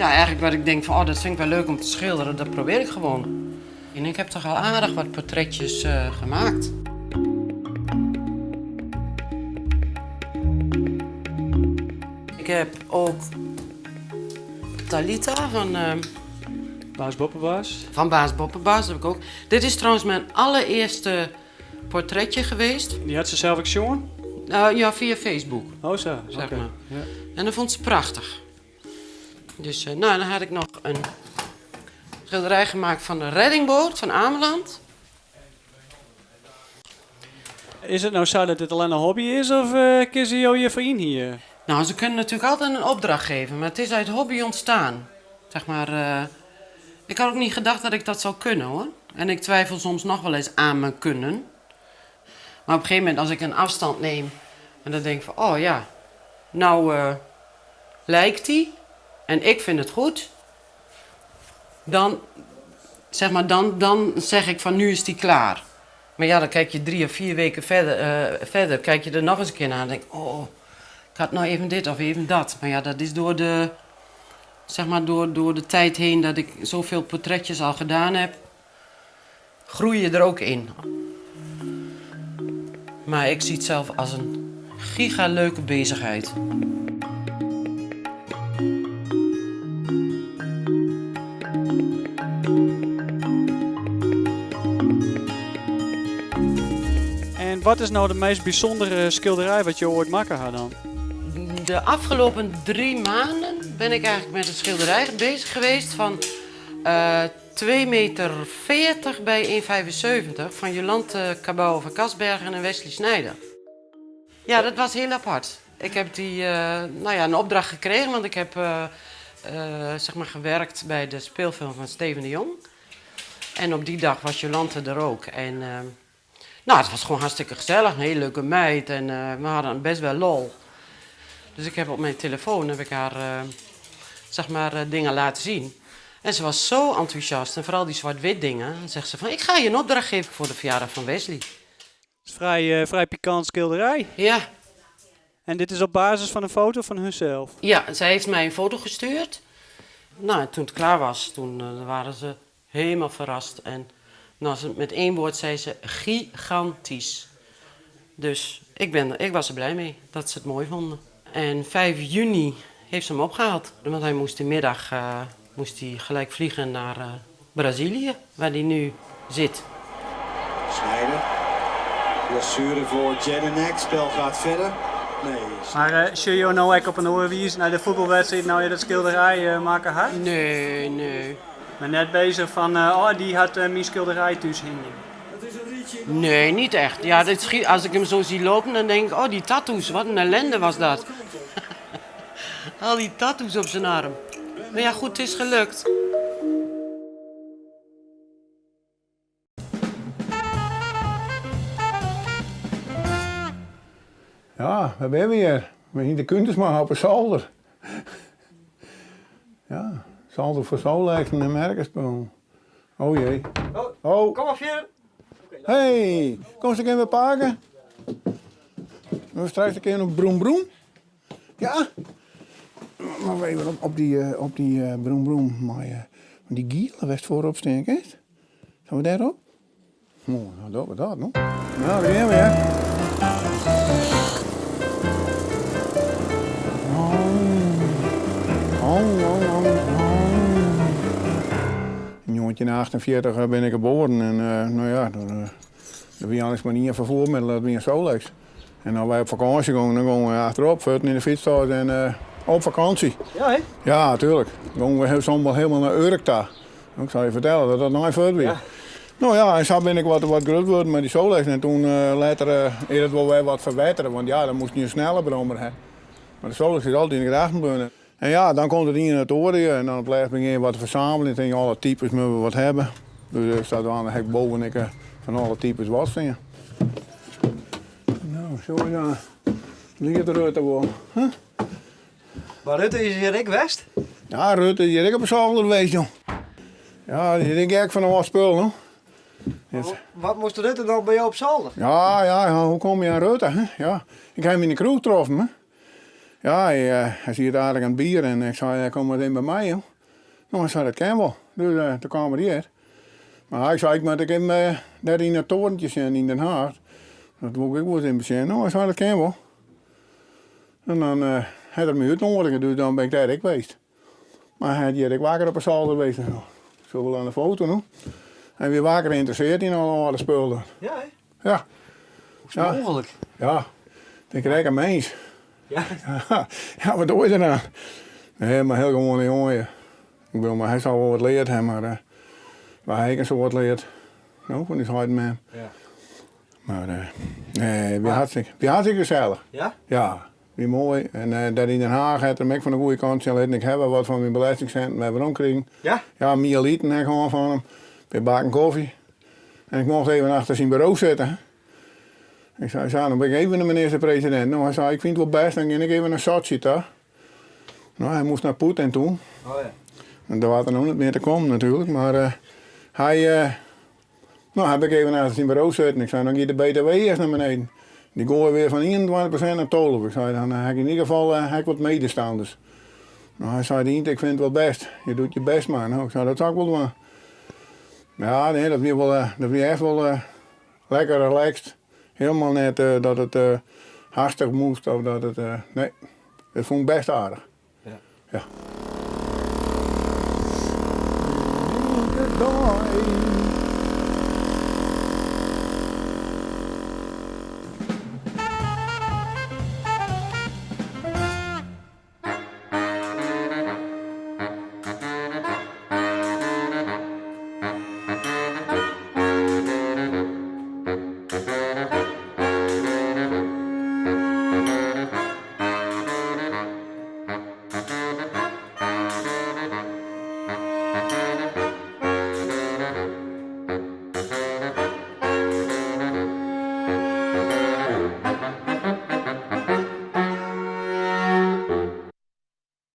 Ja, eigenlijk wat ik denk van, oh, dat vind ik wel leuk om te schilderen, dat probeer ik gewoon. En ik heb toch al aardig wat portretjes gemaakt. Ik heb ook Talita van... Baas Boppebaas? Van Baas Boppebaas heb ik ook. Dit is trouwens mijn allereerste portretje geweest. Dy hat se sels ek sjoen? Ja, via Facebook. Oh zo, zeg oké. maar. Ja. En dat vond ze prachtig. Dus nou, dan had ik nog een schilderij gemaakt van de reddingboot van Ameland. Is it no sa dat dit allinne in hobby is of uh, kinne se jo hjirfoar ynhiere? Nou, ze kunnen natuurlijk altijd een opdracht geven, maar het is uit hobby ontstaan. Zeg maar, ik had ook niet gedacht dat ik dat zou kunnen hoor. En ik twijfel soms nog wel eens aan mijn kunnen. Maar op een gegeven moment, als ik een afstand neem en dan denk ik van, oh ja, nou lijkt die en ik vind het goed, dan, zeg maar, dan zeg ik van nu is die klaar. Maar ja, dan kijk je 3 of 4 weken verder, kijk je er nog eens een keer naar en denk ik, oh, ik had nou even dit of even dat. Maar ja, dat is door de, zeg maar, door de tijd heen dat ik zoveel portretjes al gedaan heb, groei je er ook in. Maar ik zie het zelf als een gigaleuke bezigheid. En wat is no de meast bysûndere skilderij wat jo oait makke ha dan? De afgelopen 3 maanden ben ik eigenlijk met een schilderij bezig geweest van 2,40 meter bij 1,75 van Jolante Cabau van Kasbergen en Wesley Snijder. Ja, dat was heel apart. Ik heb die, nou ja, een opdracht gekregen, want ik heb zeg maar gewerkt bij de speelfilm van Steven de Jong. En op die dag was Jolante er ook. En nou, het was gewoon hartstikke gezellig, een hele leuke meid en we hadden best wel lol. Dus ik heb op mijn telefoon heb ik haar zeg maar, dingen laten zien. En ze was zo enthousiast en vooral die zwart-wit dingen. Dan zegt ze van, ik ga je een opdracht geven voor de verjaardag van Wesley. Het is frij pikant skilderij. Ja. En dit is op basis van in foto fan harsels? Ja, zij heeft mij een foto gestuurd. Nou, en toen het klaar was, toen waren ze helemaal verrast. En nou, met één woord zei ze gigantisch. Dus ik was er blij mee dat ze het mooi vonden. En 5 juni heeft ze hem opgehaald. Want hij moest de middag moest hij gelijk vliegen naar Brazilië, waar hij nu zit. Snijder. Blessure voor Jedinak. Spel gaat verder. Nee. Mar sjogge jo no ek op in oare wize nei de fuotbalwedstriid no jo dat skilderij makke ha? Nee. Mar net beuzich fan, oh, dy hat myn skilderij thús hingjen. Nee, niet echt. Ja, als ik hem zo zie lopen, dan denk ik, oh, die tattoos, wat een ellende was dat. Al die tattoos op zijn arm. Maar ja, goed, het is gelukt. Ja, wêr binne we hjir? We yn de Kuindersma op 'e solder. Ja, solder foar Solexen en merkespullen. Oh jee. Oh. Kom maar fierder. Hey, komst ek even pakken? We straks in kear op broem broem. Ja. Mar even op dy broem broem mei dy giele west foarop stean kinst. Sille we dêrop? Oh, no dogge we dat, no. No, dêr geane we, hè. Oh, oh, oh, oh. Yn 1948 bin ik geboren en no ja, der wie eins mar ien ferfoarmiddel, dat wie in Solex. En as wy op fakânsje gongen, dan gongen we achterop, fuotten yn de fytstas en op fakânsje. Ja, hè? Ja, natuerlik. Dan gongen we soms wol hielendal nei Urk ta. Ik sil je fertelle dat dat net fuort wie. Ja. No ja, en sa bin ik wat grut wurden mei dy Solex. En doe letter is it wol wer wat ferbettere, want ja, dan moast je in snelle brommer ha. Mar de Solex is altyd yn de gedachten bleaun. En ja, dan komt it ien nei it oare en dan op it lêst begjin je wat te fersamelen. Ik tink, alle types moatte we wat hawwe. Dus sadwaande ha ik boven ik fan alle types wat stean. No, sa is dat. Liket Rutte wol. Huh? Mar Rutte is hjir ek west? Ja, Rutte is hjir ek op 'e solder west, jong. Ja, dy is gek fan al spul, no. Yes. Wat moast Rutte dan by jo op solder? Ja, hoe komme je oan Rutte? Hè? Ja, ik ha him yn de kroech troffen. Hè? Ja, hy siet aardich oan it bier en ik sei, kom mar even by my, jong. No, hy sei, dat kin wol. Dus doe kaam er hjir. Mar hy sei, ik moat ek even dêr yn dat torentje sjen yn Den Haag. Dat wol ik ek wolris even besjen. No, hy sei, dat kin wol. En dan hat er my útnoadige, dus dan bin ik dêr ek west. Mar hy hat hjir ek wakker op 'e solder west en zo. Zo wel aan de foto, no. Hy wie wakker ynteressearre yn alle âlde spullen. Ja, hè? Ja. Hoe is it mooglik? Ja, ik rek in mens. Ja? Ja, wat doe je der dan? Nee, mar hiel gewoane jonge. Ik bedoel, mar hy sil wol wat leard ha, mar uh, wy ha ek in soad leard. No, fan ús heit en mem. Ja. Mar uh, nee, wie hartstikke, wie hartstikke gesellich. Ja? Ja, wie moai. En uh, dêr yn Den Haag hat er my ek fan de goede kant sjen litten. Ik ha wer wat fan myn belestingsinten wer werom krigen. Ja? Ja, miel iten ha ik hân fan him. Pear bakken kofje. En ik mocht even achter syn buro sitte. Ik sei, sa, dan bin ik even de minister-presidint. No, hy sei, ik fyn it wol bêst, dan gean ik even nei Sotsji ta. No, hy moast nei Poetin toe. Oh ja. En dêr waard er no net mear te kommen natuerlik, mar uh, hy, uh, no, hy bin ik even achter syn buro sitten. Ik sei, dan giet de BTW earst nei beneden. Dy goaie wer fan 21% nei 12. Ik sei, dan ha ik yn ieder gefal uh, ha ik wat medestanders. No, hy sei, Rienk, ik fyn it wol bêst. Je doet je best mar. No, ik sei, dat sil ik wol dwaan. Ja, nee, dat wie, wol, dat wie echt wol lekker relaxed. Hielendal net dat it hastich moast of dat it. Nee, dat fûn ik bêst aardich. Ja. Ja.